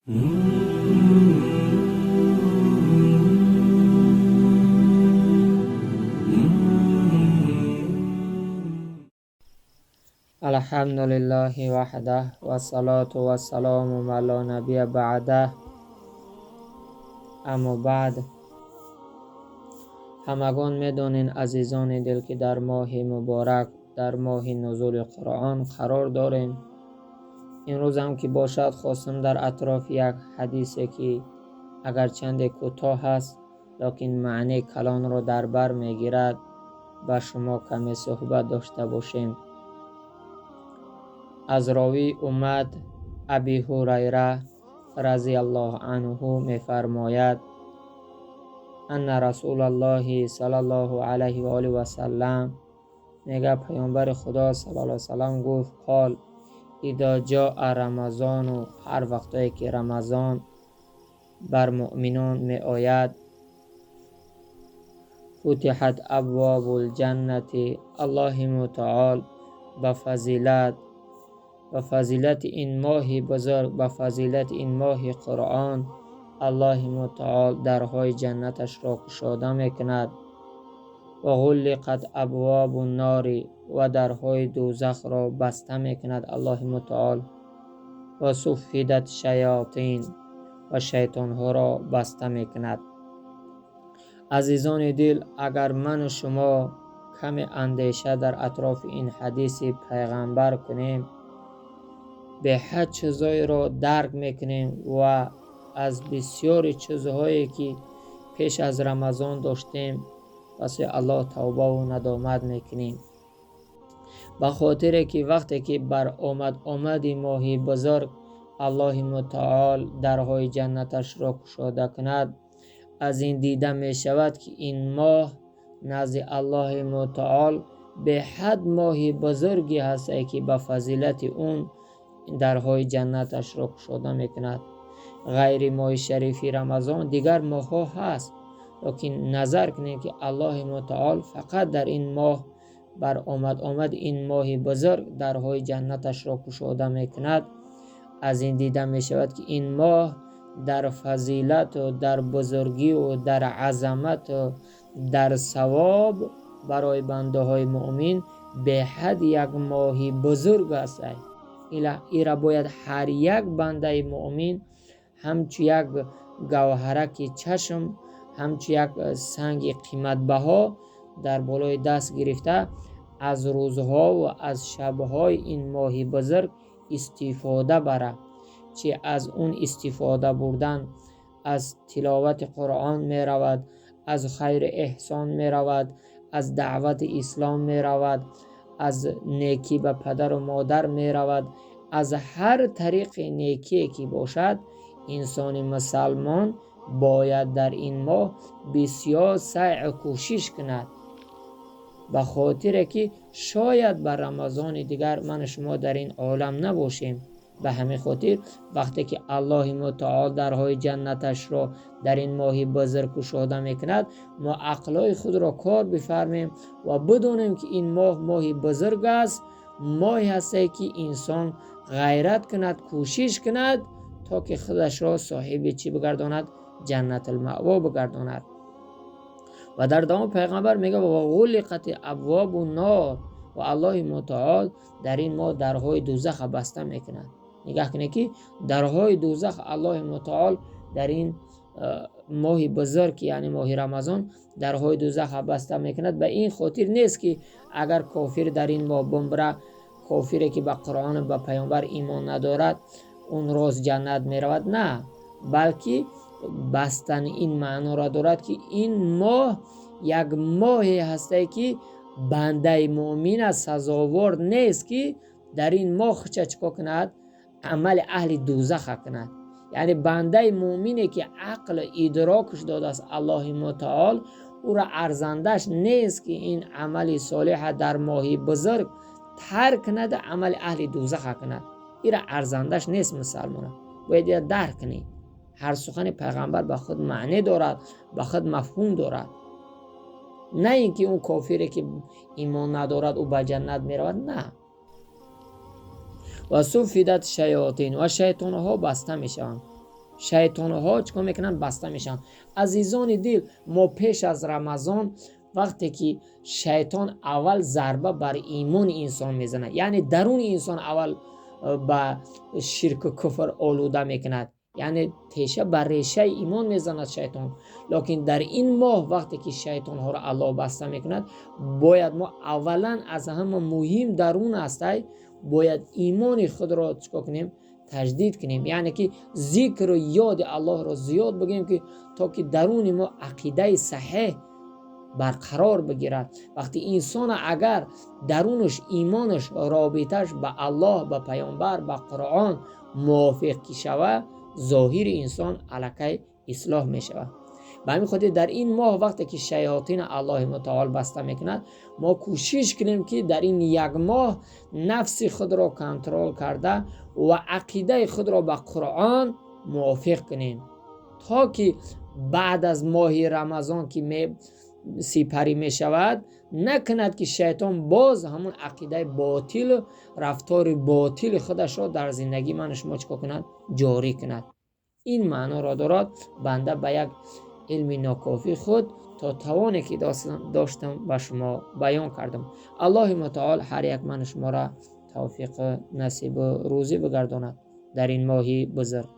الحمد لله وحده والصلاة والسلام ما لا نبي بعده. اما بعد، ҳамагон медонед, азизони дил, ки дар моҳи муборак, дар моҳи нузули Қуръон қарор дорем. Имрӯзам ки бошад, хостам дар атрофи як ҳадисе, ки агарчанде кӯтоҳ аст, лекин маънии калонро дар бар мегирад, ба шумо каме суҳбат дошта бошем. Аз ровии уммат Аби Ҳурайра разияллоҳу анҳу мефармояд: анна Расулаллоҳи саллаллоҳу алайҳи ва олиҳи васаллам, мега Паёмбари Худо саллаллоҳу алайҳи васаллам гуфт: қол идо ҷоа Рамазону, ҳар вақтое ки Рамазон бар муъминон меояд, футиҳат абвобул ҷаннати, Аллоҳи мутаол ба фазилати ин моҳи бузург, ба фазилати ин моҳи Қуръон, Аллоҳи мутаол дарҳои ҷаннаташро кушода мекунад. Ва ғуллиқат абвобу нори, ва дарҳои дӯзахро баста мекунад Аллоҳи мутаол. Ва суффидат шаётин, ва шайтонҳоро баста мекунад. Азизони дил, агар ману шумо каме андеша дар атрофи ин ҳадиси пайғамбар кунем, беҳад чизҳоеро дарк мекунем ва аз бисёри чизҳое ки пеш аз Рамазон доштем, ба сӯи Аллоҳ тавбаву надомат мекунем. Ба хотире ки вақте ки бар омад омади моҳи бузург Аллоҳи мутаол дарҳои ҷаннаташро кушода кунад, аз ин дида мешавад, ки ин моҳ назди Аллоҳи мутаол беҳад моҳи бузурге ҳаст, ки ба фазилати он дарҳои ҷаннаташро кушода мекунад. Ғайри моҳи шарифи Рамазон дигар моҳҳо ҳаст, лекин назар кунем, ки Аллоҳи мутаол фақат дар ин моҳ бар омад омад ин моҳи бузург дарҳои ҷаннаташро кушода мекунад. Аз ин дида мешавад, ки ин моҳ дар фазилату дар бузургиву дар азамату дар савоб барои бандаҳои муъмин беҳад як моҳи бузург аст. Ира бояд ҳар як бандаи муъмин ҳамчу як гавҳараки чашм, ҳамчу як санги қиматбаҳо дар болои даст гирифта, аз рӯзҳо ва аз шабҳои ин моҳи бузург истифода барад. Чи аз он истифода бурдан аз тиловати Қуръон меравад, аз хайри эҳсон меравад, аз даъвати ислом меравад, аз некӣ ба падару модар меравад. Аз ҳар тариқи некие ки бошад, инсони мусалмон бояд дар ин моҳ бисёр сайъу кӯшиш кунад, ба хотире ки шояд ба Рамазони дигар ману шумо дар ин олам набошем. Ба ҳамин хотир вақте ки Аллоҳи мутаол дарҳои ҷаннаташро дар ин моҳи бузург кушода мекунад, мо ақлҳои худро кор бифармем ва бидонем, ки ин моҳ моҳи бузург аст, моҳе ҳасте, ки инсон ғайрат кунад, кӯшиш кунад, то ки худашро соҳиби чӣ бигардонад? Ҷаннатулмаъво бигардонад. Ва дар давом пайғамбар мегӯяд: ва ғуллиқати абвобу нор, ва Аллоҳи мутаол дар ин моҳ дарҳои дӯзаха баста мекунад. Нигаҳ кунед, ки дарҳои дӯзах Аллоҳи мутаол дар ин моҳи бузург, яъне моҳи Рамазон, дарҳои дӯзаха баста мекунад. Ба ин хотир нест, ки агар кофир дар ин моҳ бумбра, кофире ки ба Қуръону ба пайғамбар имон надорад, он рост ҷаннат меравад. На, балки бастани ин маъноро дорад, ки ин моҳ як моҳе ҳасте, ки бандаи муъмин аст, сазовор нест, ки дар ин моҳ худша чӣ кор кунад? Амали аҳли дӯзаха кунад. Яъне бандаи муъмине, ки ақлу идрокаш додааст Аллоҳи мутаол, ӯро арзандаш нест, ки ин амали солиҳа дар моҳи бузург тарк кунад, амали аҳли дӯзаха кунад. Ира арзандаш нест мусалмона. Бояд ира дарк кунӣ. Ҳар сухани пайғамбар ба худ маъне дорад, ба худ мафҳум дорад. На ин ки он кофире ки имон надорад, ӯ ба ҷаннат меравад, на. Ва суфидат шаётин, ва шайтонҳо баста мешаванд. Шайтонҳо чӣ кор мекунанд? Баста мешаванд. Азизони дил, мо пеш аз Рамазон, вақте ки шайтон аввал зарба бар имони инсон мезанад, яъне даруни инсон аввал ба ширку куфр олуда мекунад, яъне теша бар решаи имон мезанад шайтон. Лекин дар ин моҳ, вақте ки шайтонҳоро Аллоҳ баста мекунад, бояд мо аввалан, аз ҳама муҳим дарун астай, бояд имони худро чӣ кор кунем? Таҷдид кунем, яъне ки зикру ёди Аллоҳро зиёд бигӯем, ки то ки даруни мо ақидаи саҳеҳ барқарор бигирад. Вақте инсон агар дарунаш, имонаш, робиташ ба Аллоҳ, ба паёмбар, ба Қуръон мувофиқ ки шавад, зоҳири инсон аллакай ислоҳ мешавад. Ба ҳамин хотир дар ин моҳ, вақте ки шаётин Аллоҳи мутаол баста мекунад, мо кӯшиш кунем, ки дар ин як моҳ нафси худро контрол карда ва ақидаи худро ба Қуръон мувофиқ кунем, то ки баъд аз моҳи Рамазон ки сипарӣ мешавад, накунад ки шайтон боз ҳамон ақидаи ботилу рафтори ботили худашро дар зиндагии ману шумо чӣ кор кунад? Ҷорӣ кунад. Ин маъноро дорад. Банда ба як илми нокофии худ то тавоне ки доштам, ба шумо баён кардам. Аллоҳи мутаол ҳар як ману шуморо тавфиқу насибу рӯзӣ бигардонад дар ин моҳи бузург.